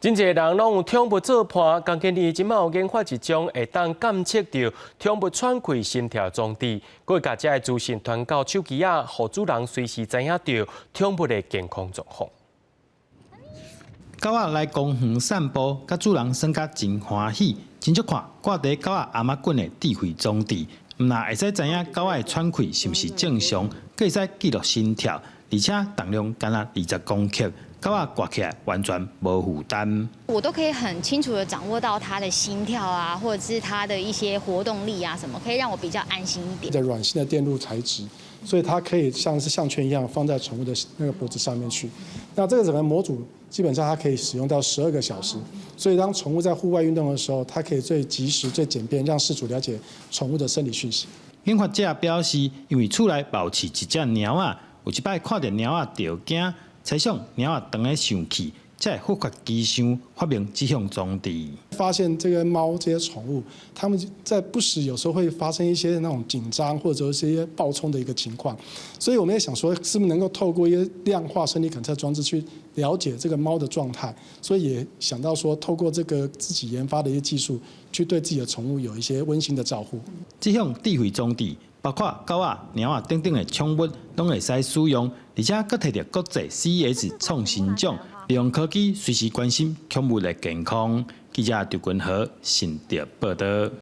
真濟人攏有寵物做伴，江建義這馬有研發一種會當監測著寵物喘氣、心跳裝置，閣會共這个資訊傳到手機仔，予主人隨時知影著寵物的健康狀況。狗仔來公園散步，佮主人耍甲真歡喜，真少看掛佇狗仔頷頸的智慧裝置，毋但會使知影狗仔的喘氣是毋是正常，閣會使記錄心跳，而且重量干焦20公克。狗仔掛起來完全無負擔。我都可以很清楚的掌握到它的心跳啊，或者是它的一些活動力啊，什麼可以讓我比較安心一點。的軟性的電路材質，所以它可以像是項圈一樣放在寵物的那個脖子上面去。那這個整個模組基本上它可以使用到12個小時，所以當寵物在戶外運動的時候，它可以最及時、最簡便讓飼主了解寵物的生理訊息。研發者表示，因為厝內嘛有飼一隻貓仔，有一擺看著貓仔著驚，猜想貓仔當咧生氣，才會忽發奇想發明這項裝置。發現這個貓這些寵物，它們在不時有時候會發生一些那種緊張或者是一些暴衝的一個情況，所以我們也想說，是不是能夠透過一些量化生理感測裝置去了解這個貓的狀態，所以也想到說，透過這個自己研發的一些技術，去對自己的寵物有一些溫馨的照護。這項智慧裝置包括狗仔、貓仔等等的寵物，攏會使使用，而且閣提著國際 CES 創新獎，利用科技隨時關心寵物的健康。記者張君和新竹報導。